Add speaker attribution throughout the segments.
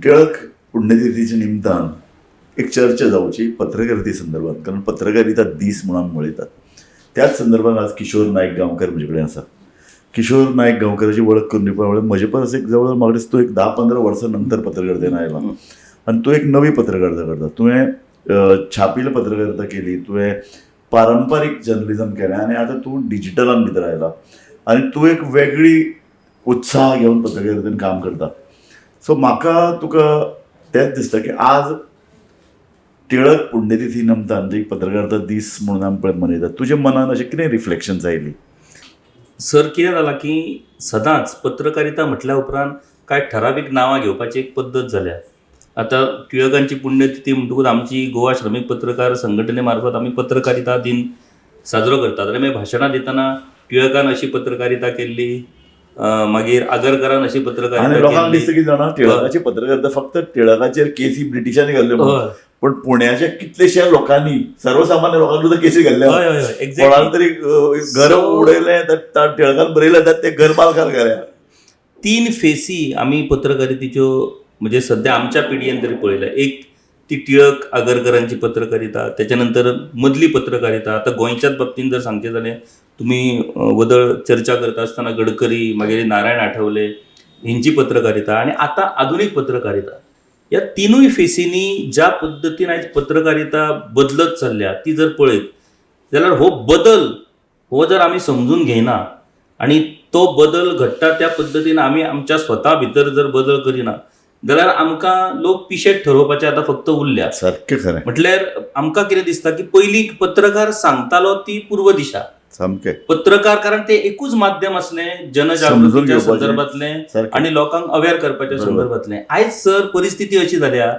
Speaker 1: टिळक पुण्यतिथीच्या निमतान एक चर्चा जावची पत्रकारिते संदर्भात, कारण पत्रकारिता दीस म्हणून आमी पळयतात. त्याच संदर्भात आज किशोर नायक गांवकर म्हजे कडेन आसा. किशोर नायक गांवकराची वळख करून दिवपा म्हळ्यार म्हजे परस एक जवळ म्हाका दिसता तूं एक 10-15 वर्सां नंतर पत्रकारितेन आयला आनी तूं एक नवी पत्रकारिता करता. तुवें छापील पत्रकारिता केली, तुवें पारंपारीक जर्नलिजम केलें आनी आतां तूं डिजिटलान भितर आयला आनी तूं एक वेगळी उत्साह घेवन पत्रकारितेन काम करता. सो म्हाका तुका तेंच दिसता की आज टिळक पुण्यतिथी निमतान जी पत्रकारिता दीस म्हणून आमी पळय मनयतात, तुज्या मनान अशें कितें रिफ्लेक्शन्स आयली?
Speaker 2: सर, कितें जालां की सदांच पत्रकारिता म्हटल्या उपरांत कांय ठरावीक नांवां घेवपाची एक पद्दत जाल्या. आतां टिळकांची पुण्यतिथी म्हणटकूच आमची गोवा श्रमीक पत्रकार संघटने मार्फत आमी पत्रकारिता दिन साजरो करतात आनी मागीर भाशणां दितना टिळकान अशी पत्रकारिता केल्ली, मागीर आगरकरान अशी
Speaker 1: आनी
Speaker 2: पत्रकारिता
Speaker 1: लोकांक
Speaker 2: केल्ली.
Speaker 1: दिसता की जाणा टिळकाची पत्रकारिता फक्त टिळकाचेर केसी ब्रिटिशांनी घाल्ल्यो म्हणून.
Speaker 2: हय.
Speaker 1: पण पुण्याच्या कितलेश्या लोकांनी, सर्वसामान्य लोकांनी सुद्दां केसी घाल्ल्या.
Speaker 2: हय हय हय एक्झॅक्टली.
Speaker 1: कोणाला तरी घर उडयलें तर टिळकान बरयलें तर ते घर मालकान घाल्या.
Speaker 2: तीन फेसी आमी पत्रकारितेच्यो म्हणजे सद्या आमच्या पिढयेन तरी पळयल्या. एक ती टिळक आगरकरांची पत्रकारिता, त्याच्या नंतर मदली पत्रकारिता. आतां गोंयच्याच बाबतींत जर सांगचें जाल्यार तुमी वदळ चर्चा करता आसतना गडकरी, मागीर नारायण आठवले हेंची पत्रकारिता आनी आतां आधुनीक पत्रकारिता. ह्या तिनूय फेसींनी ज्या पद्दतीन आयज पत्रकारिता बदलत चल्ल्या ती जर पळयत जाल्यार हो बदल हो जर आमी समजून घेयना आनी तो बदल घडटा त्या पद्दतीन आमी आमच्या स्वता भितर जर बदल करिना जाल्यार आमकां लोक पिशेट ठरोवपाचे आतां फक्त उरल्या.
Speaker 1: सारकें खरें.
Speaker 2: म्हटल्यार आमकां कितें दिसता की पयलीं पत्रकार सांगतालो ती पूर्व दिशा.
Speaker 1: सामकें.
Speaker 2: पत्रकार कारण ते एकूच माध्यम आसलें
Speaker 1: समजून
Speaker 2: जनजागृतीच्या
Speaker 1: घेवपाचें.
Speaker 2: संदर्भातलें
Speaker 1: सारकें.
Speaker 2: आनी लोकांक अवेर करपाच्या
Speaker 1: बरोबर.
Speaker 2: संदर्भातलें. आयज सर परिस्थिती अशी जाल्या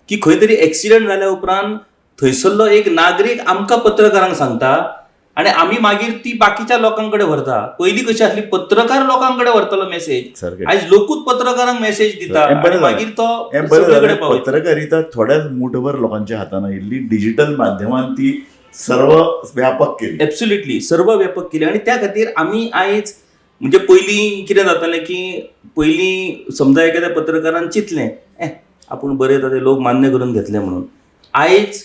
Speaker 2: की खंय तरी एक्सिडंट जाल्या उपरांत थंयसरलो एक नागरीक आमकां पत्रकारांक सांगता आनी आमी मागीर ती बाकीच्या लोकां कडेन व्हरता. पयलीं कशी आसली, पत्रकार लोकां कडेन व्हरतालो मेसेज.
Speaker 1: सारकें.
Speaker 2: आयज लोकूच पत्रकारांक मेसेज दिता
Speaker 1: हें बरें
Speaker 2: आनी
Speaker 1: जालें.
Speaker 2: मागीर तो
Speaker 1: हें बरें
Speaker 2: सगळे
Speaker 1: जालें.
Speaker 2: कडेन पावयता.
Speaker 1: पत्रकारिता थोड्याच मुठभर लोकांच्या हातान आयिल्ली, डिजिटल माध्यमान ती सर्व व्यापक केली.
Speaker 2: एब्सोल्युटली, सर्व व्यापक केली. आनी त्या खातीर आमी आयज म्हणजे पयलीं कितें जातालें की पयलीं समजा एखाद्या पत्रकारान चिंतलें आपूण बरयता ते लोक मान्य करून घेतले म्हणून. आयज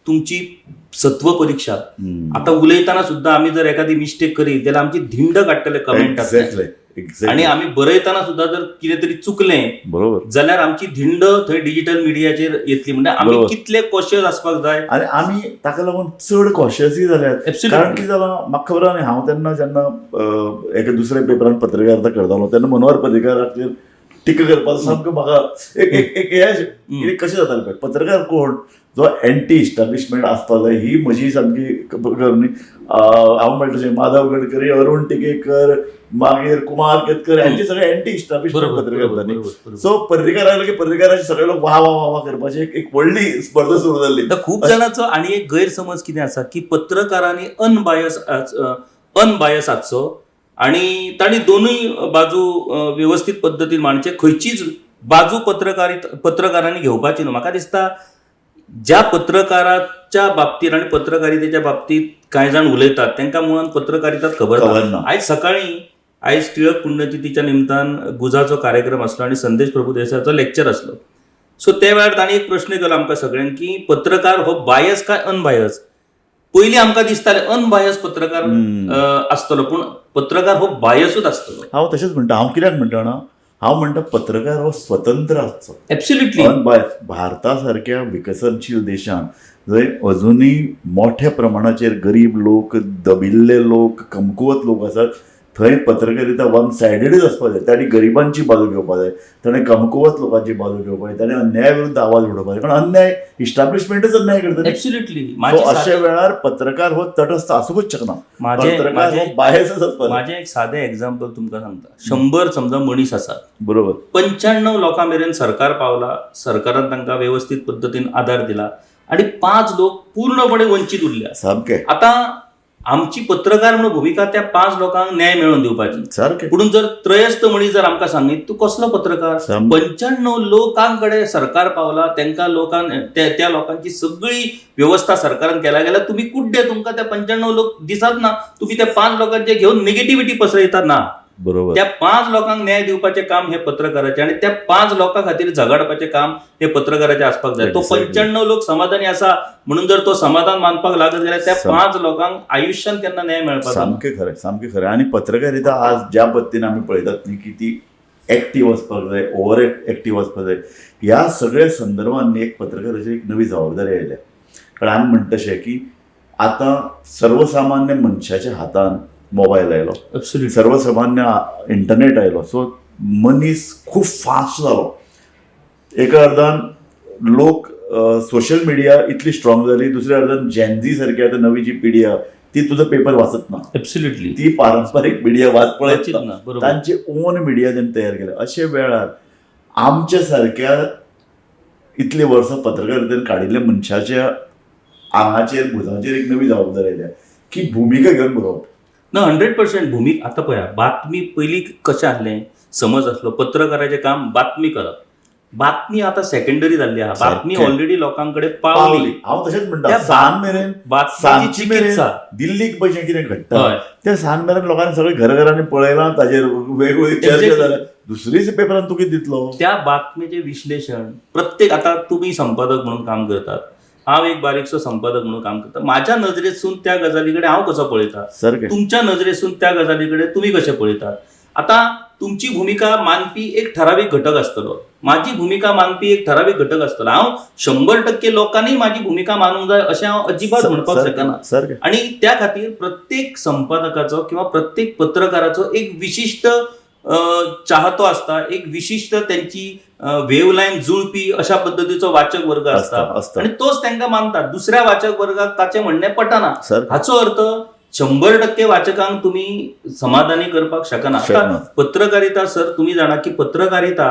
Speaker 2: तुमची सत्व परिक्षा, आतां उलयतना सुद्दां आमी जर एखादी मिस्टेक करीत जाल्यार आमची धिंड काडटले कमेंटांतल्यान.
Speaker 1: Exactly exactly.
Speaker 2: आनी आमी बरयतना सुद्दां जर कितें तरी चुकलें जाल्यार आमची धिंड थंय डिजिटल मिडियाचेर येतली. म्हणजे आमी कितले कॉशियस आसपाक जाय.
Speaker 1: आनी आमी ताका लागून चड कॉशियसूय जाल्यात. कारण
Speaker 2: एब्सोल्युटली.
Speaker 1: कितें जालां म्हाका खबर आहा, हांव तेन्ना जेन्ना एका दुसऱ्या पेपरान पत्रकारिता करतालो तेन्ना मनोहर पर्रीकाराचेर टिका करपाचो सामको म्हाका एक एक एक हें अशें कितें कशें जातालें पळय, पत्रकार कोण जो एंटी इस्टाब्लिशमेंट आसपा जाय ही म्हजी सामकी करणी. हांव म्हणटा तशें माधव गडकरी, अरुण टिकेकर, मागीर कुमार केतकर हांचे सगळे एंटी इस्टाब्लिशमेंट पत्रकार न्ही. सो पर्रीकार आयलो की पर्रीकाराचे सगळे लोक वा वा वा वा करपाची एक व्हडली स्पर्धा सुरू जाल्ली.
Speaker 2: आतां खूब जाणांचो आनी एक गैरसमज कितें आसा की पत्रकारांनी अनबायस आसचो आनी तांणी दोनूय बाजू वेवस्थीत पद्दतीन मांडचे, खंयचीच बाजू पत्रकारांनी घेवपाची न्हू. म्हाका दिसता ज्या पत्रकाराच्या बाबतींत आनी पत्रकारितेच्या बाबतींत कांय जाण उलयतात तांकां मुळांत पत्रकारितात खबर ना. आयज सकाळीं आयज टिळक पुण्यतिथीच्या निमतान गुजाचो कार्यक्रम आसलो आनी संदेश प्रभुदेसायाचो लेक्चर आसलो. सो त्या वेळार तांणी एक प्रश्न केलो आमकां सगळ्यांक की पत्रकार हो बायस काय अनबायस? पयलीं आमकां दिसतालें अनबायस पत्रकार आसतलो, पूण पत्रकार हो बायसूच आसतलो.
Speaker 1: हांव तशेंच म्हणटा. हांव कित्याक म्हणटा जाणा, हांव म्हणटा पत्रकार हो स्वतंत्र आसचो.
Speaker 2: एब्सोल्युटली.
Speaker 1: अनबायस. भारता सारक्या विकसनशील देशांत जंय अजुनूय मोठ्या प्रमाणाचेर गरीब लोक, दबिल्ले लोक, कमकुवत लोक आसात, थंय पत्रकारिता वन सायडेडच आसपाक जाय. तांणी गरिबांची बाजू घेवपाक जाय, ताणें कमकुवत लोकांची बाजू घेवपाक जाय, ताणें अन्याया विरुद्ध आवाज उडोवपाक जाय. कारण अन्याय इस्टाब्लिशमेंटच अन्याय करता.
Speaker 2: एब्सोल्युटली.
Speaker 1: अशा वेळार पत्रकार हो तटस्थ आसूंकच शकना. पत्रकार हो बायसच आसपाक जाय.
Speaker 2: माझे एक साधे एग्जाम्पल तुमकां सांगता. 100 समजा मनीस आसात,
Speaker 1: बरोबर,
Speaker 2: 95 लोकां मेरेन सरकार पावला, सरकारान तांकां वेवस्थीत पद्दतीन आदार दिला आनी 5 लोक पूर्णपणे वंचीत उरल्या.
Speaker 1: सामकें.
Speaker 2: आतां आमची पत्रकार म्हणून भुमिका त्या 5 लोकांक न्याय मेळोवन दिवपाची.
Speaker 1: सारकें.
Speaker 2: पूण जर त्रयस्थ मनीस जर आमकां सांगीत तूं कसलो पत्रकार, 95 लोकांकडे सरकार पावला, तांकां लोकांक त्या लोकांची सगळी व्यवस्था सरकारान केल्या गेल्यार तुमी कुड्डे, तुमकां त्या 95 लोक दिसत ना, तुमी त्या 5 लोकांचे घेवन नेगेटिव्हिटी पसरयतात ना.
Speaker 1: बरोबर.
Speaker 2: त्या 5 लोकांक न्याय दिवपाचें काम हे पत्रकाराचें आनी त्या 5 लोकां खातीर झगडपाचें काम हे पत्रकाराचें आसपाक जाय. तो 95 लोक समाधानी आसा म्हणून जर तो समाधान मानपाक लागत जाल्यार त्या 5 लोकांक आयुश्यान केन्ना न्याय मेळपाक.
Speaker 1: सामकें खरें, सामकें खरें. आनी पत्रकारिता आज ज्या पद्दतीन आमी पळयतात न्ही की ती एक्टीव वचपाक जाय, ओवर एक्टीव वचपाक जाय, ह्या सगळ्या संदर्भान एक पत्रकाराची एक नवी जबाबदारी आयल्या. कारण आमी म्हणटा तशें की आतां सर्वसामान्य मनशाच्या हातान मोबायल आयलो, सर्वसामान्य इंटरनेट आयलो, सो मनीस खूब फास्ट जालो. एका अर्दान लोक सोशल मिडिया इतली स्ट्रॉंग जाली, दुसऱ्या अर्दान जेनझी सारकी आतां नवी जी पिढी आहा ती तुजो पेपर वाचत ना,
Speaker 2: एब्सोल्युटली,
Speaker 1: ती पारंपारीक मिडिया पळयत
Speaker 2: ना,
Speaker 1: तांचे ओन मिडिया तेणी तयार केले. अशे वेळार आमच्या सारक्या इतली वर्सां पत्रकारितेन काडिल्ल्या मनशाच्या आंगाचेर भुजांचेर एक नवी जबाबदारी आयल्या की भुमिका घेवन बरोवप
Speaker 2: ना. 100% भुमिका. आतां पळया, बातमी पयलीं कशें आसलें, समज आसलो पत्रकाराचें काम बातमी करप. बातमी आतां सेकंडरी जाल्ली आहा, बातमी ऑलरेडी लोकां कडेन पावली.
Speaker 1: हांव तशेंच म्हणटा, सांज मेरेन
Speaker 2: बातमीची चिकित्सा
Speaker 1: दिल्लीक पळय कितें घडटा त्या सांज मेरेन लोकांनी सगळे घराघरांनी पळयलां, ताजेर वेगवेगळी चर्चा जाल्या, दुसरीच पेपरान तुका दितलो.
Speaker 2: त्या बातमेचें विश्लेशण प्रत्येक, आतां तुमी संपादक म्हणून काम करतात, हांव एक बारीकसो संपादक म्हणून काम करता, म्हाज्या नजरेसून त्या गजाली कडेन हांव कसो पळयता, तुमच्या नजरेसून त्या गजाली कडेन तुमी कशें पळयतात. आतां तुमची भुमिका मानपी एक ठरावीक घटक आसतलो, माझी भुमिका मानपी एक ठरावीक घटक आसतलो. हांव 100% लोकांनी माझी भुमिका मानूंक जाय अशें हांव अजिबात म्हणपाक शकना. आणि त्या खातीर प्रत्येक संपादकाचो किंवा प्रत्येक पत्रकाराचो एक विशिश्ट चाहतो आसता, एक विशिश्ट त्यांची वेवलायन जुळपी अशा पद्दतीचो वाचक वर्ग आसता आणि तोच तांकां मानतात. दुसऱ्या वाचक वर्गाक ताचें म्हणणें पटना. हाचो अर्थ 100% वाचकांक तुम्ही समाधानी करपाक शकना. आता पत्रकारिता सर तुम्ही जाणा की पत्रकारिता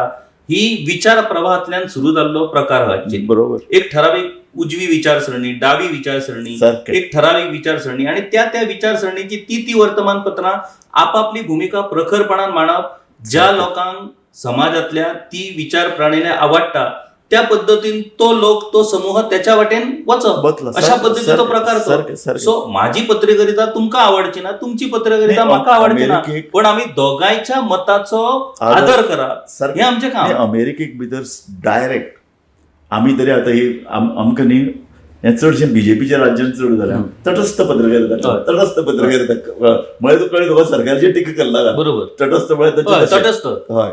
Speaker 2: ही विचार प्रवाहांतल्यान सुरू जाल्लो प्रकार हा.
Speaker 1: बरोबर.
Speaker 2: एक ठरावीक उजवी विचारसरणी, डावी विचारसरणी, एक ठरावीक विचारसरणी आणि त्या त्या विचारसरणीची ती ती वर्तमानपत्रां आपापली भूमिका प्रखरपणान मांडप, ज्या लोकांक समाजातल्या ती विचार प्रणाली आवडटा त्या पद्दतीन तो लोक तो समूह त्याच्या वाटेन वचप, अशा पद्दतीचो प्रकार तो. सो माझी पत्रकारिता तुमकां आवडची ना, तुमची पत्रकारिता म्हाका आवडची ना, पण आमी दोगांयच्या मताचो आदर करप हें आमचें काम.
Speaker 1: अमेरिकेक भितर डायरेक्ट आमी तरी आतां ही आमकां न्ही हें चडशें बीजेपीच्या राज्यान चड जालें, तटस्थ पत्रकारिता, तटस्थ पत्रकारिता म्हळ्यार तुका कळ्ळें तुका सरकारची टिका करला,
Speaker 2: बरोबर,
Speaker 1: तटस्थ म्हळ्यार
Speaker 2: तटस्थ.
Speaker 1: हय,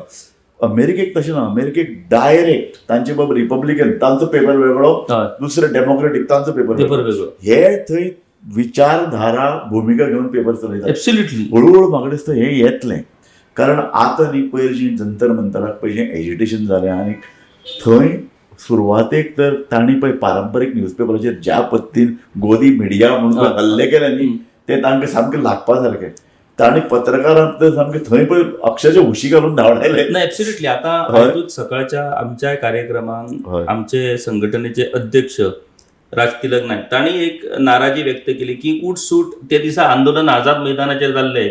Speaker 1: अमेरिकेक तशें ना, अमेरिकेक डायरेक्ट तांचे बाबा रिपब्लिकन तांचो पेपर वेगळो, दुसरे डेमोक्रेटीक तांचो पेपर वेगळो, हे थंय विचारधारा भुमिका घेवन पेपर चलयतात.
Speaker 2: एब्सोल्युटली.
Speaker 1: हळूहळू म्हाका दिसता हें येतलें, कारण आतां न्ही पयर जी जंतर मंतराक पयर जें एजिटेशन जालें आनी थंय सुरवातेक तर तांणी पळय पारंपारीक न्यूजपेपराचेर ज्या पद्दतीन गोदी मिडिया म्हणून हल्ले केले न्ही ते तांकां सामकें लागपा सारकें. तांणी पत्रकारांक तर सामकें थंय पळय अक्षरशः उशी घालून धांवडायले.
Speaker 2: ना, एब्सोल्युटली. आतां सकाळच्या आमच्या कार्यक्रमांक आमचे संघटनेचे अध्यक्ष राजतिलक नायक तांणी एक नाराजी व्यक्त केली की उठसूट ते दिसा आंदोलन आझाद मैदानाचेर जाल्ले,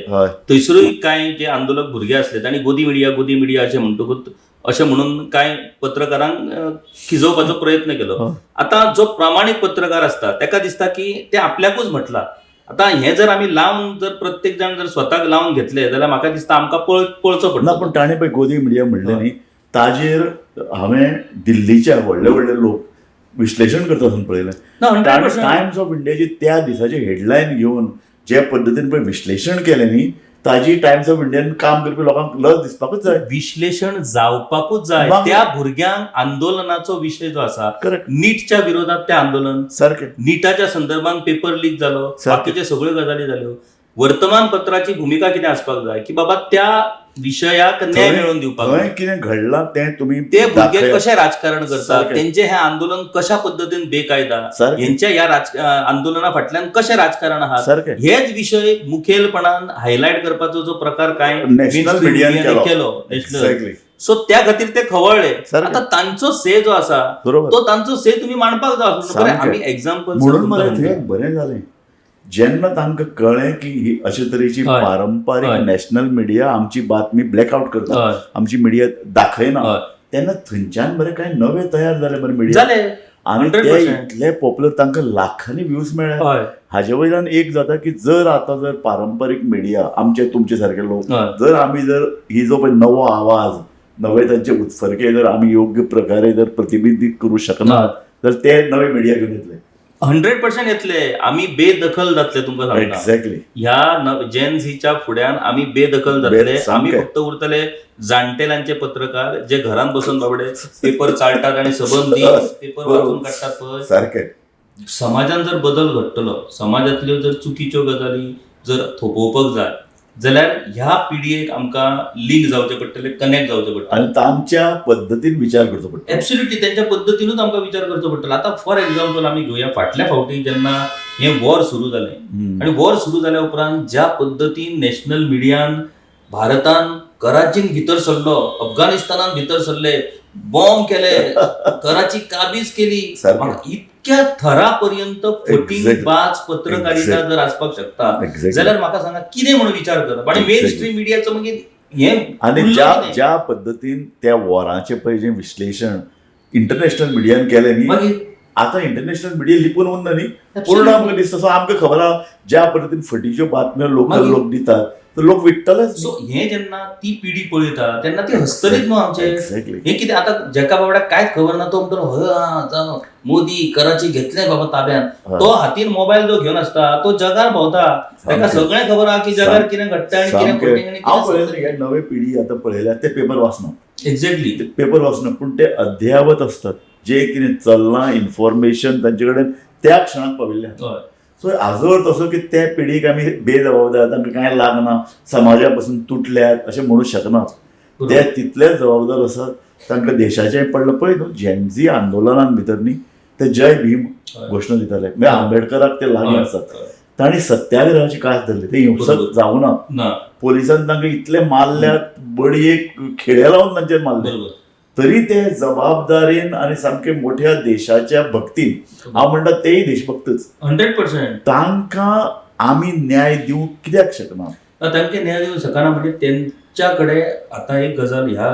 Speaker 2: थंयसरूय कांय जे आंदोलक भुरगे आसले तांणी गोदी मिडिया गोदी मिडिया अशें म्हणटकूच अशें म्हणून कांय पत्रकारांक खिजोवपाचो प्रयत्न केलो. आतां जो प्रामाणीक पत्रकार आसता ताका दिसता की ते आपल्याकूच म्हटलां. आतां हें जर आमी लावन जर प्रत्येक जाण जर स्वताक लावन घेतले जाल्यार म्हाका दिसता आमकां पळचो पडटा.
Speaker 1: ना, पण ताणें पळय गोदी मिडिया म्हणलें न्ही, ताजेर हांवें दिल्लीच्या व्हडले व्हडले लोक विश्लेशण करता आसून पळयलें. टायम्स ऑफ इंडियाची त्या दिसाची हेडलायन घेवन जे पद्दतीन पळय विश्लेशण केलें न्ही, ताजी टायम्स ऑफ इंडियान काम करपी लोकांक लज दिसपाकूच जाय,
Speaker 2: विश्लेशण जावपाकूच जाय. त्या भुरग्यांक आंदोलनाचो विशय जो आसा,
Speaker 1: करेक्ट,
Speaker 2: नीटच्या विरोधात ते आंदोलन,
Speaker 1: सारकें,
Speaker 2: नीटाच्या संदर्भात पेपर लीक जालो, बाकीचे सगळ्यो गजाली जाल्यो. वर्तमानपत्राची भूमिका कितें आसपाक जाय की बाबा त्या विशयाक न्याय मेळोवन दिवपाक
Speaker 1: थंय कितें घडलां तें तुमी
Speaker 2: ते भुरगे कशें राजकारण करतात, तेंचे हें आंदोलन कशा पद्दतीन बेकायदा, हेंच्या ह्या आंदोलना फाटल्यान कशें राजकारण आहा, हेच विशय मुखेलपणान हायलायट करपाचो जो प्रकार काय
Speaker 1: नॅशनल मिडियान
Speaker 2: केलो, नॅशनल, सो त्या खातीर ते खवळ्ळे. आतां तांचो से जो आसा तो तांचो से तुमी मांडपाक जाय. आमी एग्जाम्पल
Speaker 1: म्हणून मरे थंय बरें जालें जेन्ना तांकां कळ्ळें की ही अशे तरेची पारंपारीक नॅशनल मिडिया आमची बातमी ब्लॅकआउट करता, आमची मिडिया दाखयना, तेन्ना थंयच्यान मरे कांय नवे तयार जाले मरे मिडिया
Speaker 2: जाले.
Speaker 1: आनी ते
Speaker 2: 100%.
Speaker 1: इतले पॉप्युलर, तांकां लाखांनी व्यूज मेळ्ळे.
Speaker 2: हय.
Speaker 1: हाजे वयल्यान एक जाता की जर आतां जर पारंपरीक मिडिया, आमचे तुमचे सारके लोक, जर आमी जर ही जो पळय नवो आवाज, नवे तांचे उत्फर्के जर आमी योग्य प्रकारे जर प्रतिबिंबीत करूं शकना तर ते नवे मिडिया घेवन येतले.
Speaker 2: 100% येतले. आमी बेदखल जातले, तुमकां सांगता. ह्या जेन झीच्या फुड्यान आमी बेदखल जातले. आमी फक्त उरतले जाणटेल्यांचे पत्रकार, जे घरांत बसून बाबडे पेपर चाळटात आणि सबंद दीस पेपर वाचून काडटात पळय.
Speaker 1: सारकें.
Speaker 2: समाजान जर बदल घडटलो, समाजांतल्यो जर चुकीच्यो गजाली जर थोपोवपाक जाय जाल्यार ह्या पिढयेक आमकां लिंक जावचें पडटलें, कनेक्ट जावचें पडटलें
Speaker 1: आनी तांच्या पद्दतीन विचार करचो पडटलो.
Speaker 2: एब्सोल्युटली, त्यांच्या पद्दतीनूच आमकां विचार करचो पडटलो. आतां फॉर एग्जाम्पल आमी घेवया, फाटल्या फावटी जेन्ना हें वॉर सुरू जालें आनी वॉर सुरू जाल्या उपरांत ज्या पद्दतीन नॅशनल मिडियान भारतान कराचीन भितर सरलो, अफगाणिस्तानान भितर सरले, बॉम्ब केले, कराची काबीज केली, इतक्या थरा पर्यंत फटींग बाज पत्रकारिता जर आसपाक शकता जाल्यार म्हाका सांगा कितें म्हणून विचार करप. आनी मेन स्ट्रीम मिडियाचो मागीर हें
Speaker 1: आनी ज्या ज्या पद्दतीन त्या वॉराचें पळय जें विश्लेशण इंटरनॅशनल मिडियान केलें न्ही,
Speaker 2: मागीर
Speaker 1: आतां इंटरनॅशनल मिडिया लिपून उरना न्ही, पूर्ण आमकां दिसता. सो आमकां खबर आहा ज्या पद्दतीन फटीच्यो बातम्यो लोकल लोक दितात तर लोक विकतलेच.
Speaker 2: सो हें जेन्ना ती पिढी पळयता तेन्ना ती हसतलीच न्हू आमचे. हें कितें आतां जेका बाबड्याक कांयच खबर ना तो म्हणटलो हय आतां मोदी कराची घेतले बाबा ताब्यान. तो हातीन मोबायल जो घेवन आसता तो जगार भोंवता, ताका सगळें खबर आहा की जगार कितें घडटा आनी कितें फटींग आनी
Speaker 1: हांव पळयलें ह्या नवे पिढी आतां पळयल्या ते पेपर वाचना.
Speaker 2: एक्झॅक्टली,
Speaker 1: ते पेपर वाचना, पूण ते अद्यावत असतात, जे कितें चल्लां इन्फॉर्मेशन तांचे कडेन त्या क्षणाक पाविल्लें. सो हाजो अर्थ असो की ते पिढीक आमी बेजबाबदार, तांकां कांय लागना, समाजा पासून तुटल्यात अशें म्हणूं शकनात. ते तितलेच जबाबदार आसात, तांकां देशाचें पडलां. पळय न्हू जेनझी आंदोलनान भितर न्ही ते जय भीम घोशणा दिताले, म्हणजे आंबेडकराक ते लागीं आसात. तांणी सत्याग्रहाची कास धरली, ते हिंसक जावना. पोलिसान तांकां इतले मारल्यात, बडयेक खेळे लावन तांचेर मारले, तरी ते जबाबदारीन आनी सामके मोठ्या देशाच्या भक्तीन, हांव म्हणटा तेय देशभक्तच,
Speaker 2: 100%.
Speaker 1: तांकां आमी न्याय दिवंक कित्याक शकना?
Speaker 2: तांकां न्याय दिवंक शकना म्हणजे तेंच्या कडेन आतां एक गजाल ह्या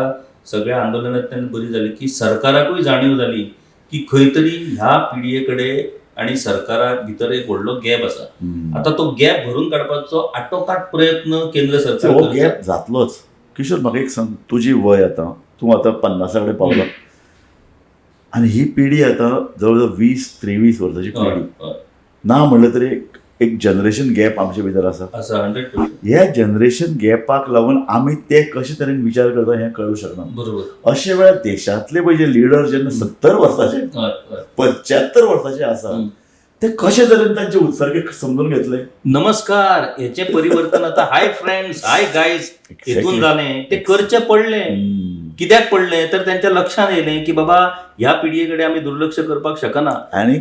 Speaker 2: सगळ्या आंदोलनांतल्यान बरी जाली की सरकाराकूय जाणीव जाली की खंय तरी ह्या पिढये कडेन आनी सरकारा भितर एक व्हडलो गॅप आसा. आतां तो गॅप भरून काडपाचो आटोकाट प्रयत्न केंद्र सरकार
Speaker 1: हो गॅप जातलोच. किशोर, म्हाका एक सांग, तुजी वय आतां, तूं आतां 50 कडेन पावला आनी ही पिढी आतां जवळ जवळ 20-23 वर्सांची पिढी, ना म्हणलं तरी एक जनरेशन गॅप आमचे भितर आसा.
Speaker 2: 100%.
Speaker 1: ह्या जनरेशन गॅपाक लागून आमी ते कशे तरेन विचार करता हें कळूं शकना.
Speaker 2: बरोबर.
Speaker 1: अशे वेळार देशांतले पळय जे लिडर जेन्ना 70 वर्साचे 75 वर्साचे आसा ते कशे तरेन तांचे उत्सर्गे समजून घेतले.
Speaker 2: नमस्कार हेचें परिवर्तन आतां हाय फ्रेंड्स हाय गायज हेतून जालें, ते करचें पडलें. कित्याक पडलें तर त्यांच्या लक्षात येयलें की बाबा ह्या पिढये कडेन आमी दुर्लक्ष करपाक शकना.
Speaker 1: आनी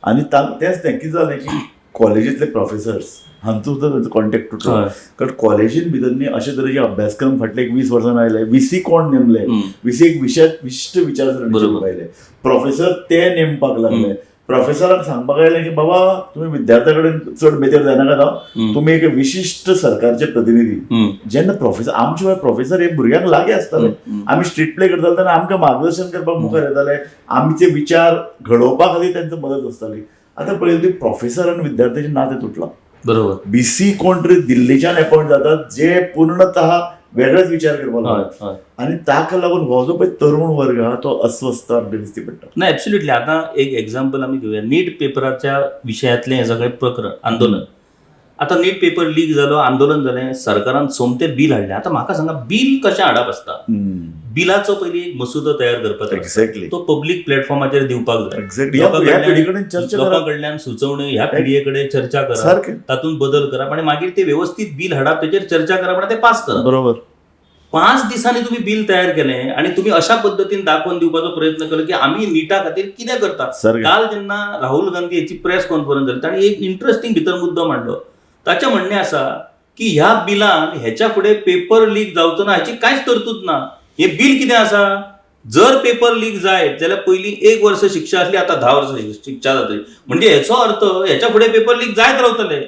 Speaker 1: आनी तेंच तें कितें जालें की कॉलेजींतले प्रोफेसर्स हांचो सुद्दां तांचो कॉन्टेक्ट तुटलो, कारण कॉलेजीन भितर न्ही अशे तरेचे अभ्यासक्रम फाटले एक 20 वर्सां आयले. व्हीसी कोण नेमले, व्हीसी एक विशिश्ट विचारसरणी आयले, प्रोफेसर ते नेमपाक लागले. प्रोफेसरांक सांगपाक आयलें की बाबा तुमी विद्यार्थ्या कडेन चड मेतेर जायनाका, तुमी एक विशिश्ट सरकारचे प्रतिनिधी. जेन्ना प्रोफेसर आमचे वेळार प्रोफेसर हे भुरग्यांक लागीं आसताले, आमी स्ट्रीट प्ले करताले तेन्ना आमकां मार्गदर्शन करपाक मुखार येताले, आमचे विचार घडोवपा खातीर तांची मदत आसताली. आतां पळयली ती प्रोफेसर आनी विद्यार्थ्याचें नातें तुटलां.
Speaker 2: बरोबर.
Speaker 1: बीसी कोण तरी दिल्लीच्यान अपॉयंट जातात जे पूर्णतः वेगळेच विचार करपाक लागतात आनी ताका लागून हो जो पळय तरुण वर्ग आहा तो अस्वस्थ आमकां दिसती पडटा.
Speaker 2: ना, ॲब्सोल्युटली. आतां एक एग्जाम्पल आमी घेवया, नीट पेपराच्या विशयांतलें हें सगळें प्रकरण आंदोलन. आतां नीट पेपर लीक जालो, आंदोलन जालें, सरकारान सोमतें बील हाडलें. आतां म्हाका सांगा, बील कशें हाडप आसता? बिलाचो पयलीं एक मसुदो तयार करपाचो,
Speaker 1: एक्झॅक्टली,
Speaker 2: तो पब्लीक प्लॅटफॉर्माचेर दिवपाक जाय.
Speaker 1: एक्झॅक्टली,
Speaker 2: लोकां कडल्यान सुचोवण्यो, ह्या पिढये कडेन चर्चा करप, तातूंत बदल करप आनी मागीर ते व्यवस्थीत बील हाडप, तेचेर चर्चा करप आनी ते पास करप.
Speaker 1: बरोबर.
Speaker 2: 5 दिसांनी तुम्ही बिल तयार केलें आनी तुम्ही अशा पद्दतीन दाखोवन दिवपाचो प्रयत्न केलो की आमी निटा खातीर कितें करता. काल जेन्ना राहुल गांधी हाची प्रेस कॉन्फरन्स जाली, ताणें एक इंट्रस्टींग भितर मुद्दो मांडलो. ताचें म्हणणें आसा की ह्या बिलान हेच्या फुडें पेपर लीक जावचो ना हाची कांयच तरतूद ना. हें बील कितें आसा, जर पेपर लीक जायत जाल्यार पयलीं 1 वर्स शिक्षा आसली, आतां 10 वर्सां शिक्षा जातली. म्हणजे हेचो अर्थ हेच्या फुडें पेपर लीक जायत रावतले.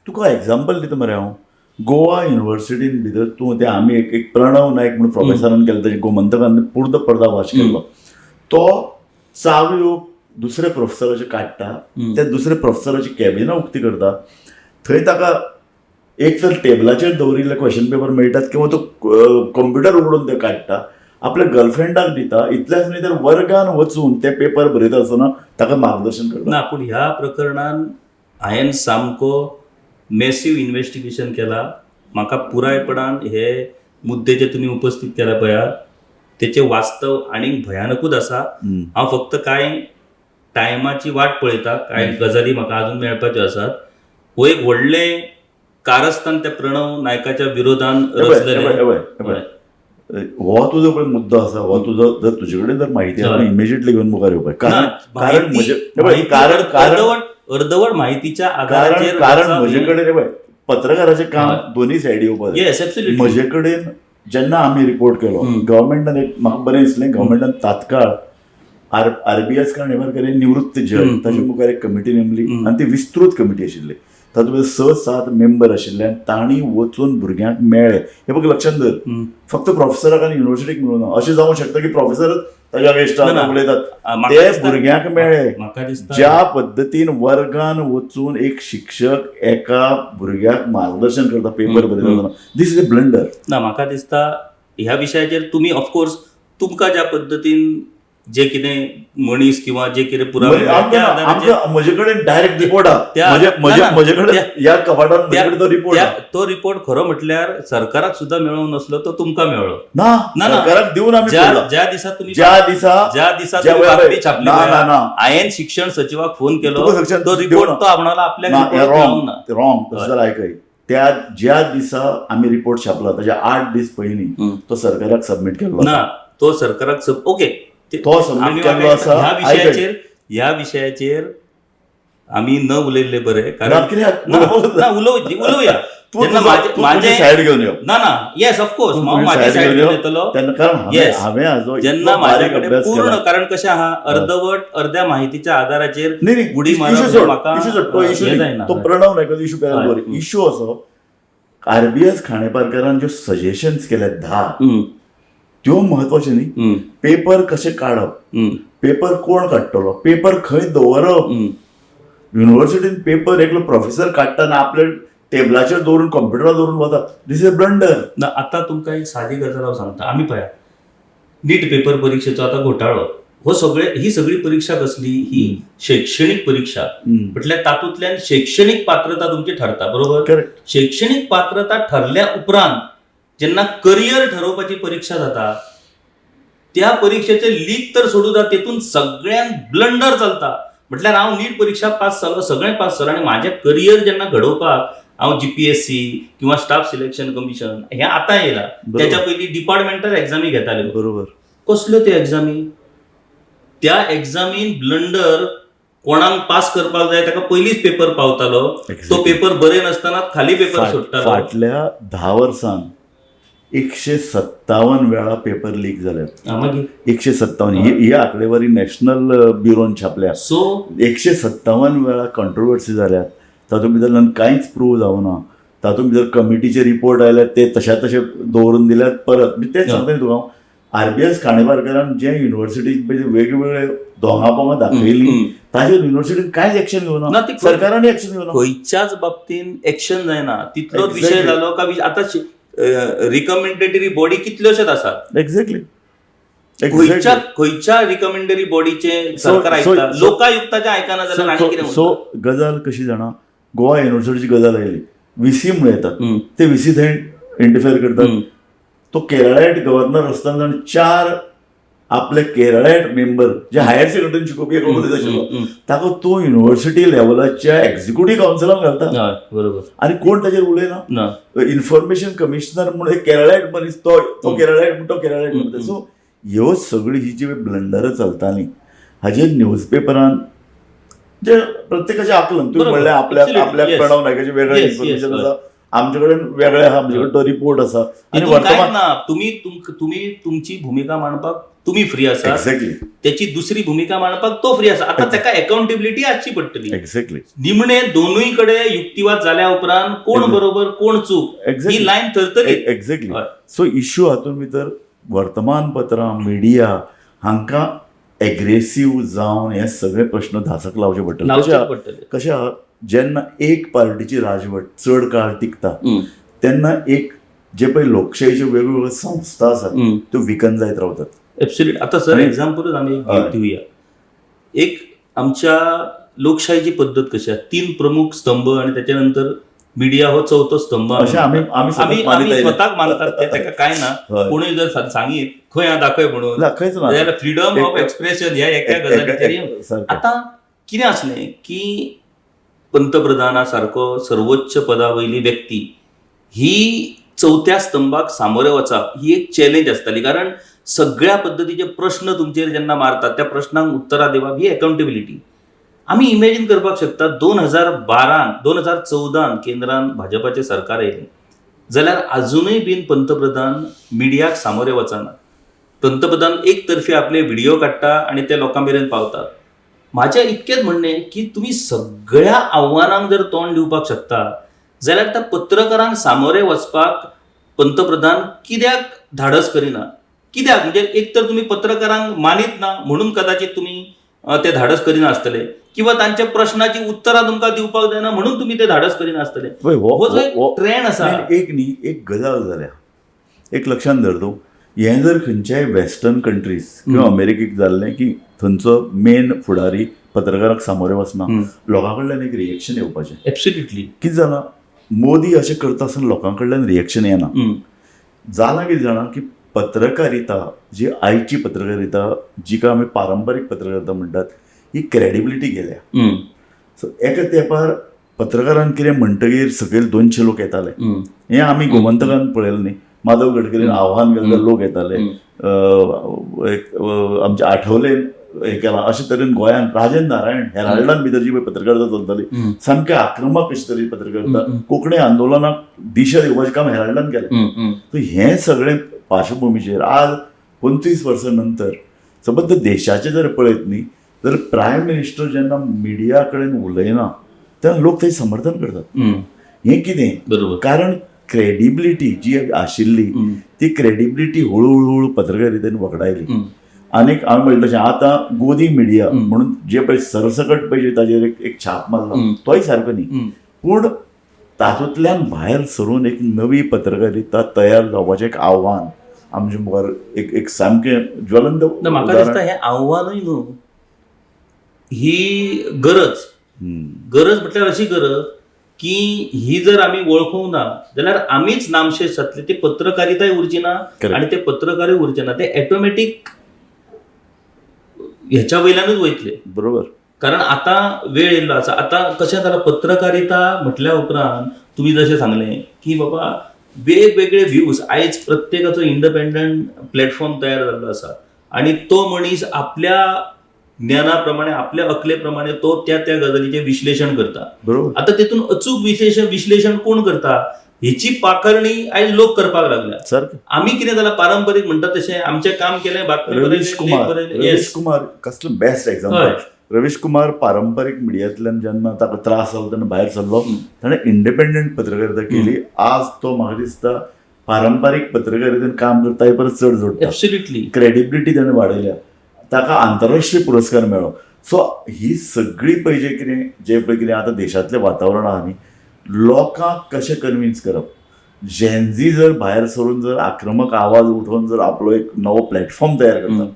Speaker 1: तुका एग्जाम्पल दिता मरे हांव, गोवा युनिव्हर्सिटीन भितर तूं ते आमी एक एक प्रणव नायक म्हणून प्रोफेसरान केल्लो, ताचे गोमंतकान पूर्ण पर्दाफाश केल्लो. तो चावयो दुसऱ्या प्रोफेसराच्यो काडटा, त्या दुसऱ्या प्रोफेसराची कॅबिनां उक्ती करता. थंय ताका एक तर टेबलाचेर दवरिल्ले क्वेशन पेपर मेळटात किंवा तो कंप्युटर उगडून ते काडटा, आपल्या गर्लफ्रेंडाक दिता. इतलेंच न्हय तर वर्गान वचून ते पेपर बरयता आसतना ताका मार्गदर्शन करता.
Speaker 2: ना, पूण ह्या प्रकरणान हांवें सामको मॅसीव इन्वेस्टिगेशन केला. म्हाका पुरायपणान हे मुद्दे जे तुमी उपस्थीत केला पळया, तेचे वास्तव आनीक भयानकूच आसा. हांव फक्त कांय टायमाची वाट पळयता, कांय गजाली म्हाका अजून मेळपाच्यो आसात. हो एक व्हडलें कारस्थान त्या प्रणव नायकाच्या विरोधान
Speaker 1: हे पळय, हे पळय,
Speaker 2: रचलेलें.
Speaker 1: हे पळय, हे पळय. हो तुजो पळय मुद्दो आसा, हो तुजो जर तुजे कडेन जर माहिती आसा इमिजिएटली घेवन मुखार येवपाक. कारण कारण म्हजे हे पळय, कारण कारण
Speaker 2: अर्धवट अर्धवट माहितीच्या आधाराचेर
Speaker 1: कारण कारण म्हजे कडेन, हे पळय, पत्रकाराचें काम दोन्ही सायडी येवपाक जाय.
Speaker 2: Yes, absolutely.
Speaker 1: म्हजे कडेन जेन्ना आमी रिपोर्ट केलो गव्हर्मेंटान, एक म्हाका बरें दिसलें, गव्हर्मेंटान तात्काळ आर बी एस काणेपारकर हे निवृत्त जज, ताचे मुखार एक कमिटी नेमली आनी ती विस्तृत कमिटी आशिल्ली. तातूंत भितर 6-7 मेंबर आशिल्ले आनी तांणी वचून भुरग्यांक मेळ्ळे. हे बघ, लक्षांत धर, फक्त प्रोफेसराक आनी युनिव्हर्सिटीक मेळूं ना. अशें जावंक शकता की प्रोफेसरच ताच्या अगेन्स्टान
Speaker 2: ना, ना.
Speaker 1: उलयतात.
Speaker 2: म्हाका
Speaker 1: ते
Speaker 2: दिसता-
Speaker 1: भुरग्यांक मेळ्ळे.
Speaker 2: म्हाका दिसता
Speaker 1: ज्या पद्दतीन वर्गान वचून एक शिक्षक एका भुरग्याक मार्गदर्शन करता पेपर बरयता आसतना, this is a blunder.
Speaker 2: ना, म्हाका दिसता ह्या विशयाचेर तुमी ऑफकोर्स तुमकां ज्या पद्दतीन जे कितें मनीस किंवा जे कितें पुरावे मेळ्ळे, त्या आधाराचेर
Speaker 1: आमकां म्हजे कडेन डायरेक्ट रिपोर्ट आहा.
Speaker 2: त्या-
Speaker 1: म्हजे
Speaker 2: ना, ना.
Speaker 1: म्हजे कडेन ह्या कपाटान म्हजे कडेन तो रिपोर्ट आहा.
Speaker 2: तो रिपोर्ट खरो म्हटल्यार सरकाराक सुद्दां मेळोंक नासलो, तो तुमकां मेळ्ळो.
Speaker 1: ना.
Speaker 2: ना, ना.
Speaker 1: सरकाराक दिवन आमी
Speaker 2: ज्या
Speaker 1: सोडला.
Speaker 2: ज्या दिसा तुमी
Speaker 1: ज्या दिसा
Speaker 2: ज्या दिसा
Speaker 1: ज्या
Speaker 2: तुमी
Speaker 1: वेळार-
Speaker 2: बातमी छापली
Speaker 1: ना,
Speaker 2: पळय,
Speaker 1: ना, ना.
Speaker 2: हांवें शिक्षण सचिवाक फोन केलो,
Speaker 1: तुका शिक्षण
Speaker 2: तो रिपोर्ट
Speaker 1: दिवना.
Speaker 2: तो आपणालो आपल्याक
Speaker 1: ना,
Speaker 2: रिपोर्ट मेळोंक ना.
Speaker 1: Wrong wrong. तशें जाल्यार आयकय, त्या ज्या दिसा आमी रिपोर्ट छापला ताच्या 8 दीस पयलीं तो सरकाराक सबमीट केल्लो.
Speaker 2: ना, तो सरकाराक ओके
Speaker 1: तो सबमीट
Speaker 2: आमी
Speaker 1: केल्लो
Speaker 2: म्हाका
Speaker 1: आसा.
Speaker 2: ह्या
Speaker 1: आयकय.
Speaker 2: विशयाचेर आमी न उलयल्ले बरें,
Speaker 1: ना,
Speaker 2: कारण
Speaker 1: कित्याक?
Speaker 2: ना ना, उलोवया
Speaker 1: तूं
Speaker 2: जेन्ना
Speaker 1: तुजो-
Speaker 2: म्हाजे-
Speaker 1: तूं तुजी
Speaker 2: म्हाजे
Speaker 1: सायड घेवन यो.
Speaker 2: ना ना, येस, ऑफकोर्स,
Speaker 1: तूं
Speaker 2: हांव
Speaker 1: तुजी
Speaker 2: म्हाजी
Speaker 1: सायड
Speaker 2: सायड
Speaker 1: घेवन
Speaker 2: घेवन
Speaker 1: यो.
Speaker 2: येतलो.
Speaker 1: तेन्ना कारण हांवें
Speaker 2: Yes.
Speaker 1: हांवें हाजो
Speaker 2: जेन्ना
Speaker 1: इतलो बारीक
Speaker 2: म्हाज्या कडेन
Speaker 1: अभ्यास
Speaker 2: पूर्ण
Speaker 1: केला.
Speaker 2: कारण कशें आहा, अर्धवट अर्ध्या माहितीच्या आधाराचेर
Speaker 1: न्ही न्ही
Speaker 2: उडी मारप
Speaker 1: इशू
Speaker 2: हें
Speaker 1: सोड,
Speaker 2: म्हाका,
Speaker 1: इशू सोड, तो इशू
Speaker 2: हें
Speaker 1: न्ही.
Speaker 2: जायना.
Speaker 1: तो प्रणव नायकाचो इशू पेल्यान दवर. इशू असो, आरबीएस खांडेपारकारान ज्यो सजेशन्स केल्यात 10, त्यो म्हत्वाच्यो न्ही. पेपर कशें काडप, पेपर कोण काडटलो, पेपर खंय दवरप. युनिव्हर्सिटीन पेपर एकलो प्रोफेसर काडटा आनी आपल्या टेबलाचेर दवरून, कंप्युटरार दवरून वता. This is a blunder.
Speaker 2: ना, आतां तुमकां एक सादी गजाल हांव सांगता. आमी पळया, नीट पेपर परिक्षेचो आतां घोटाळो हो सगळे, ही सगळी परिक्षा कसली? ही शैक्षणीक परिक्षा. म्हटल्यार तातूंतल्यान शैक्षणीक पात्रता तुमची ठरता, बरोबर?
Speaker 1: करेक्ट.
Speaker 2: शैक्षणीक पात्रता ठरल्या उपरांत जेन्ना करियर ठरोवपाची परीक्षा जाता, त्या परिक्षेचे लीक तर सोडू दा, तेतून सगळ्यांत ब्लंडर चलता. म्हटल्यार हांव नीट परिक्षा पास जालो, सगळें पास जालो आनी म्हाजें करियर जेन्ना घडोवपाक हांव जीपीएससी किंवा स्टाफ सिलेक्शन कमिशन हें आतां येयलां, त्याच्या पयलीं डिपार्टमेंटल एग्जामी घेताल्यो. कसल्यो त्यो एग्जामी? त्या एग्जामीन ब्लंडर, कोणाक पास करपाक जाय ताका पयलींच पेपर पावतालो, तो पेपर बरय नासतना खाली पेपर सोडटालो.
Speaker 1: फाटल्या 10 वर्सान 157 वेळा पेपर लीक जाल्यात.
Speaker 2: हा, मागीर?
Speaker 1: 157, ही ही आंकडेवारी नॅशनल ब्युरोन छापल्या.
Speaker 2: सो
Speaker 1: 157 वेळा कंट्रोवर्सी जाल्यात. तातूंत भितर कांयच प्रूव जावना. तातूंत भितर कमिटीचे रिपोर्ट आयले ते तशा तशे दवरून दिल्यात परत. मी तेच सांगता न्ही तुका हांव, आरबीएस खांडेपारकारान जे युनिव्हर्सिटीक वेगवेगळे दोंगा पोंगा दाखयली, ताजेर युनिव्हर्सिटीन कांयच एक्शन घेवना.
Speaker 2: ना, ती
Speaker 1: सरकारान एक्शन घेवना.
Speaker 2: खंयच्याच बाबतीन एक्शन जायना. तितलोच विशय जालो का आतां रिकमेंडेटरी बॉडी कितल्योशेच आसात. खंयच्या खंयच्या रिकमेंडरी बॉडीचे सरकार आयकता? लोकायुक्ताचे आयकना जाल्यार आनी कितें?
Speaker 1: सो गजाल कशी जाणा, गोवा युनिव्हर्सिटीची गजाल आयली, व्हीसी म्हूण येतात, ते व्हीसी थंय इंटरफेअर करतात. तो केरळायट गव्हर्नर आसतना ताणें चार आपले केरळायट मेंबर जे हायर सेकंडरीन शिकोवपी एक मनीस आशिल्लो, ताका तो युनिव्हर्सिटी लेवलाच्या एक्झिक्युटीव कावन्सिलान घालता.
Speaker 2: हय बरोबर
Speaker 1: आनी कोण ताचेर उलयना.
Speaker 2: ना.
Speaker 1: इन्फॉर्मेशन कमिशनर म्हणून एक केरळायट मनीस, तो तो केरळायट म्हण, तो केरळायट म्हणटा. सो ह्यो सगळी ही जी ब्लंडरां चलतालीं हाजेर न्यूजपेपरान जे प्रत्येकाचें आकलन तुवें म्हणलें, आपल्या आपल्या प्रणव नायकाचें वेगळें इन्फॉर्मेशन आसा, आमचे कडेन वेगळें आहा, आमचे कडेन तो रिपोर्ट आसा आनी
Speaker 2: तितून कांयच
Speaker 1: वर्तमान
Speaker 2: ना. तुमी तुमची भुमिका मांडपाक तुमी फ्री आसा, त्याची दुसरी भुमिका मांडपाक तो फ्री आसा. आता ताका अकाउंटेबिलिटी आसची पडटली. निमणे दोनूय कडेन युक्तिवाद जाल्या उपरांत कोण बरोबर कोण चूक ही लायन थरतली.
Speaker 1: एक्झॅक्टली. सो इश्यू हातून भितर वर्तमानपत्रां, मिडिया हांकां एग्रेसीव जावन हे सगळे प्रश्न धासक लावचे पडटले. कशें आहा, जेन्ना एक पार्टीची राजवट चड काळ तिगता तेन्ना एक जे पळय लोकशाहीच्यो वेगवेगळ्यो संस्था आसात त्यो विकन जायत रावतात.
Speaker 2: एब्सोल्युट. आता सर एक्झाम्पलच आमी एक दिवया. एक आमच्या लोकशाहीची पद्दत कशी आसा, 3 प्रमुख स्तंभ आणि त्याच्यानंतर मीडिया हो चौथो स्तंभ.
Speaker 1: अशें आमी
Speaker 2: आमी स्वताक मानतात ते, ताका काय ना. कोणूय जर सांगीत खंय हा दाखय म्हणून जाल्यार फ्रीडम ऑफ एक्सप्रेशन ह्या एका गजालीचेर. आतां कितें आसलें की पंतप्रधाना सारको सर्वोच्च पदा वयली व्यक्ती ही चौथ्या स्तंभाक सामोरे वचप ही एक चॅलेंज आसताली, कारण सगळ्या पद्दतीचे प्रश्न तुमचेर जेन्ना मारतात त्या प्रश्नांक उत्तरां दिवप ही अकाउंटेबिलिटी. आमी इमेजीन करपाक शकता 2012 2014 केंद्रान भाजपाचें सरकार आयलें जाल्यार आजुनूय बीन पंतप्रधान मिडियाक सामोरे वचना. पंतप्रधान एक तर्फी आपले व्हिडिओ काडटा आनी ते लोकां मेरेन पावतात. म्हाजें इतकेंच म्हणणें की तुमी सगळ्या आव्हानांक जर तोंड दिवपाक शकता जाल्यार त्या पत्रकारांक सामोरे वचपाक पंतप्रधान कित्याक धाडस करिना? कित्याक म्हणजे एक तर तुमी पत्रकारांक मानीत ना म्हणून कदाचित तुमी ते धाडस करिना आसतले, किंवा तांच्या प्रश्नाची उत्तरां तुमकां दिवपाक जायना म्हणून तुमी ते धाडस करिना आसतले. हो जो ट्रेंड आसा
Speaker 1: एक न्ही एक गजाल जाल्या, एक लक्षांत धर तूं, हें जर खंयच्याय वेस्टर्न कंट्रीज किंवा अमेरिकेक जाल्लें की थंयचो मेन फुडारी पत्रकाराक सामोरे वचना, लोकां कडल्यान एक रिएक्शन येवपाचें.
Speaker 2: एब्सोल्युटली.
Speaker 1: कितें जालां, मोदी अशें करता आसतना लोकां कडल्यान रिएक्शन येना. जालां कितें जाणा की पत्रकारिता जी आयची पत्रकारिता जिका आमी पारंपारीक पत्रकारिता म्हणटात ही क्रेडिबिलिटी गेल्या. सो एका तेंपार पत्रकारान कितें म्हणटगीर सकयल 200 लोक येताले. हें आमी गोमंतकान पळयलें न्ही, माधव गडकरीन आव्हान केल्ले लोक येताले, आमचे आठवले हें केलां. अशे तरेन गोंयांत राजेंद्र नारायण हेराल्डान भितर जी पळय पत्रकारिता चलताली सामकें आक्रमक अशे तरेची पत्रकारिता, कोंकणी आंदोलनाक दिशा दिवपाचें काम हेराल्डान केलें. सो हें सगळें पार्श्वभुमीचेर आज 25 वर्सां नंतर सबंद देशाचें जर पळयत न्ही तर प्रायम मिनिस्टर जेन्ना मिडिया कडेन उलयना तेन्ना लोक थंय समर्थन करतात. हें कितें
Speaker 2: बरोबर,
Speaker 1: कारण क्रेडिबिलिटी जी आशिल्ली ती क्रेडिबिलिटी हळू हळू पत्रकारितेन वगडायली. आनीक हांवें म्हणलें तशें आतां गोदी मिडिया म्हणून जे पळय सरसकट पळय ताजेर एक छाप मारला तोय सारको न्ही, पूण तातूंतल्यान भायर सरून एक नवी पत्रकारिता तयार जावपाचें एक आव्हान आमच्या मुखार एक एक सामकें ज्वलंत.
Speaker 2: म्हाका दिसता हें आव्हानूय न्हू, ही गरज. गरज म्हटल्यार अशी गरज की ही जर आमी वळखूंक ना जाल्यार आमीच नामशेष जातले. ती पत्रकारिताय उरची ना आनी ते पत्रकारूय उरचे ना, ते ऑटोमॅटीक ह्याच्या वयल्यानूच वयतले.
Speaker 1: बरोबर,
Speaker 2: कारण आतां वेळ येयल्लो आसा. आतां कशें जालां, पत्रकारिता म्हटल्या उपरांत तुमी जशें सांगलें की बाबा वेगवेगळे व्ह्यूज, आयज प्रत्येकाचो इंडिपेंडंट प्लॅटफॉर्म तयार जाल्लो आसा आनी तो मनीस आपल्या ज्ञाना प्रमाणे आपल्या अकले प्रमाणे तो त्या त्या गजालीचें विश्लेशण करता.
Speaker 1: बरोबर.
Speaker 2: आतां तेतून अचूक विश्लेशण कोण करता हेची पाखरणी आयज लोक करपाक लागल्या. आमी कितें जालां, पारंपरीक म्हणटा तशें आमचें काम केलें, बातमी
Speaker 1: रवीश कुमार, रवीश कुमार कसलो बेस्ट एक्झाम्पल. रवीश कुमार पारंपरीक मिडियांतल्यान जेन्ना ताका त्रास जालो तेन्ना भायर सरलो, ताणें इंडिपेंडंट पत्रकारिता केली. आज तो म्हाका दिसता पारंपरीक पत्रकारितेन काम करता हे परस चड जोडटा.
Speaker 2: एब्सोल्युटली.
Speaker 1: क्रेडिबिलिटी ताणें वाडयल्या, ताका आंतरराष्ट्रीय पुरस्कार मेळ्ळो. सो ही सगळी पळय जे कितें जे पळय कितें आतां देशांतलें वातावरण आहा न्ही, लोकांक कशें कन्विन्स करप, जेनझी जर भायर सरून जर आक्रमक आवाज उठोवन जर आपलो एक नवो प्लॅटफॉर्म तयार करता,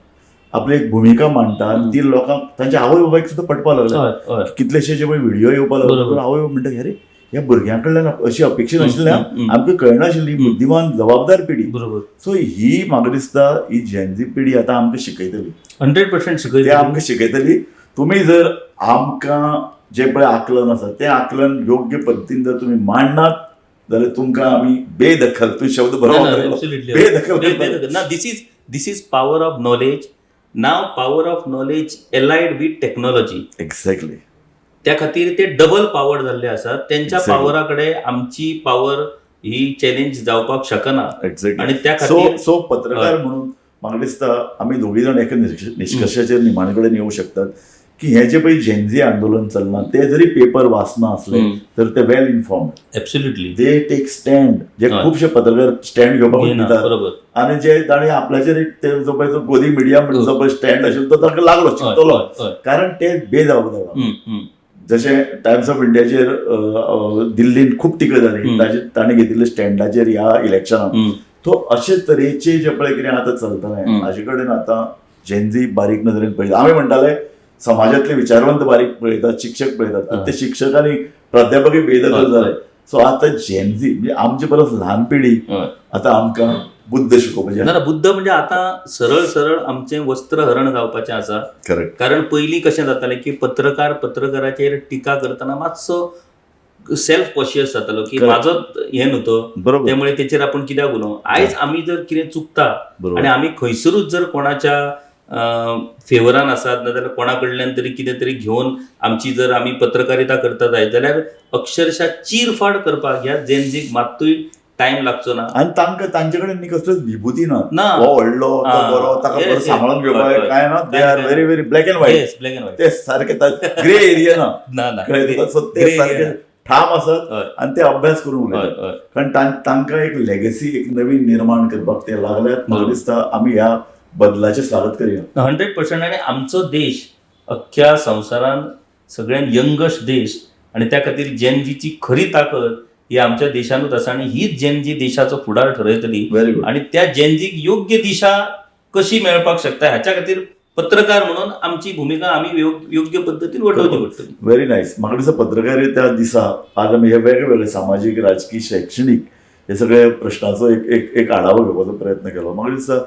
Speaker 1: आपली एक भुमिका मांडटा आनी ती लोकांक तांच्या आवय बापायक सुद्दां पटपाक लागल्या. कितलेशे जे पळय व्हिडिओ येवपाक लागले, आवय बापाय म्हणटा अरे ह्या भुरग्यां कडल्यान अशी अपेक्षा नाशिल्ल्या, आमकां कळनाशिल्ली, बुद्धिमान जबाबदार पिढी.
Speaker 2: बरोबर.
Speaker 1: सो ही म्हाका दिसता ही जेनझी पिढी आतां आमकां शिकयतली.
Speaker 2: 100% शिकयतली,
Speaker 1: ते आमकां शिकयतली. तुमी जर आमकां जे पळय आकलन आसा तें आकलन योग्य पद्दतीन जर तुमी मांडनात जाल्यार तुमकां आमी बेदखल, तूं शब्द बरो
Speaker 2: बेदखल ना. This is power of knowledge. Now power of knowledge allied with technology.
Speaker 1: Exactly.
Speaker 2: त्या खातीर ते डबल पावर जाल्ले आसात. त्यांच्या पावरा कडेन आमची पावर ही चॅलेंज जावपाक शकना.
Speaker 1: एक्झॅक्टली.
Speaker 2: आणि त्या खातीर
Speaker 1: सो पत्रकार म्हणून म्हाका दिसता आमी दोगूय जाण एका निश्कर्शाचेर निमाणे कडेन येवंक शकतात की हें जें पळय जेनझी आंदोलन चल्लां, ते जरी पेपर वाचना आसले तर ते well informed. They take stand, जे खुबशे पत्रकार स्टँड घेवपाक
Speaker 2: घेना,
Speaker 1: दितात. आनी जे ताणी आपल्याचेर एक ते जो पळय तो गोदी मिडिया म्हणून जो पळय स्टँड आशिल्लो तो तांकां लागलो, चिंतलो,
Speaker 2: हय, हय.
Speaker 1: कारण ते बेजबाबदार.
Speaker 2: हम्म, हम्म.
Speaker 1: जशें टायम्स ऑफ इंडियाचेर दिल्लीन खूब टिका जाली ताजे ताणें घेतिल्ले स्टँडाचेर ह्या इलेक्शनाक, तो अशे तरेचे जे पळय कितें आतां चलतलें, हाजे कडेन आतां जेनझी बारीक नदरेन पळयता. आमी म्हणटाले समाजांतले विचारवंत बारीक पळयतात, शिक्षक पळयतात, आतां ते शिक्षक आनी प्राध्यापकय बेदखल जाले. सो आतां जेनझी म्हणजे आमचे परस ल्हान पिढी आतां आमकां बुद्द शिकोवपाची.
Speaker 2: ना ना, बुद्ध म्हणजे आतां सरळ सरळ आमचें वस्त्रहरण जावपाचें आसा. कारण पयलीं कशें जातालें की पत्रकार पत्रकाराचेर टिका करतना मातसो सेल्फ कॉशियस जातालो की म्हाजो हें न्हू तो, त्यामुळे तेचेर आपूण कित्याक उलोवं. आयज आमी जर कितें चुकता आनी आमी खंयसरूच जर कोणाच्या फेवरान आसात नाजाल्यार कोणा कडल्यान तरी कितें तरी घेवन आमची जर आमी पत्रकारिता करता जायत जाल्यार अक्षरशा चिरफाड करपाक ह्या जेनझीक मात्तूय टायम लागचो ना.
Speaker 1: आनी तांकां तांचे कडेन न्ही कसल्योच विभुती ना.
Speaker 2: ना.
Speaker 1: हो व्हडलो, तो बरो, ताका बरो सांबाळून घेवपाक काय ना. They are very very black and white.
Speaker 2: Yes, black and white.
Speaker 1: ते सारके ग्रे एरिया ना.
Speaker 2: ना ना.
Speaker 1: कळ्ळें तुका? सो ते
Speaker 2: Grey
Speaker 1: सारके
Speaker 2: area.
Speaker 1: ठाम आसात आनी ते अभ्यास करून उलयतात, कारण तांकां एक लेगसी एक नवीन निर्माण करपाक ते लागल्यात. म्हाका दिसता आमी ह्या बदलाचें स्वागत करया.
Speaker 2: 100%. आनी आमचो देश अख्ख्या संवसारान सगळ्यात यंगस्ट देश आनी त्या खातीर जेनजीची खरी ताकद ही आमच्या देशानूच आसा आनी हीच जेनजी देशाचो फुडार ठरयतली.
Speaker 1: Very good.
Speaker 2: आनी त्या जेनजीक योग्य दिशा कशी मेळपाक शकता ह्याच्या खातीर पत्रकार म्हणून आमची भुमिका आमी योग्य पद्दतीन वटोवची पडटली.
Speaker 1: Very nice. म्हाका दिसता पत्रकारिता दिसा आज आमी हे वेगळे वेगळे सामाजीक, राजकी, शैक्षणीक हे सगळे प्रश्नाचो एक एक एक आढावो घेवपाचो प्रयत्न केलो. म्हाका दिसता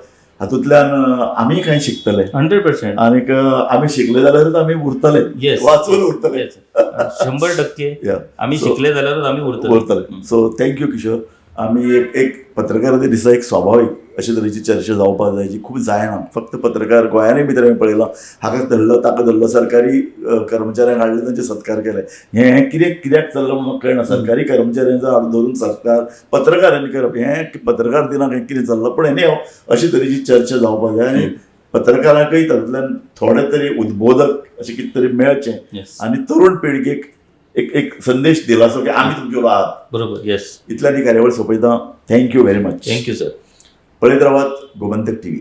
Speaker 1: हातूंतल्यान आमी कांय शिकतले.
Speaker 2: 100%.
Speaker 1: आनीक आमी शिकले जाल्यारूच आमी उरतले, वाचून उरतले.
Speaker 2: 100%. आमी शिकले जाल्यारूच आमी उरतले.
Speaker 1: उरतले. So thank you Kishore. आमी एक एक पत्रकारिते दिसा एक स्वाभावीक अशे तरेची चर्चा जावपाक जाय जी खूब जायना. फक्त पत्रकार गोंयांनी भितर आमी पळयलां, हाका धरलो ताका धरलो, सरकारी कर्मचाऱ्यांक हाडले, तांचे सत्कार केले. हें कितें कित्याक चल्लां म्हणून कळना. सरकारी कर्मचाऱ्यांचो हाड धरून सरकार पत्रकारांनी करप हें पत्रकार दिनाक हें कितें चल्लां. पूण एनी हाव, अशे तरेची चर्चा जावपाक जाय आनी पत्रकारांकय तातूंतल्यान थोडे तरी उद्बोधक अशें कितें तरी मेळचें आनी तरुण पिळगेक एक एक संदेश दिलासो की आमी तुमचे बरोबर आहात.
Speaker 2: बरोबर येस.
Speaker 1: इतल्यान ही कार्यावळ सोंपयता. Thank you very much.
Speaker 2: Thank you sir.
Speaker 1: पळयत रावात गोमंतक टीव्ही.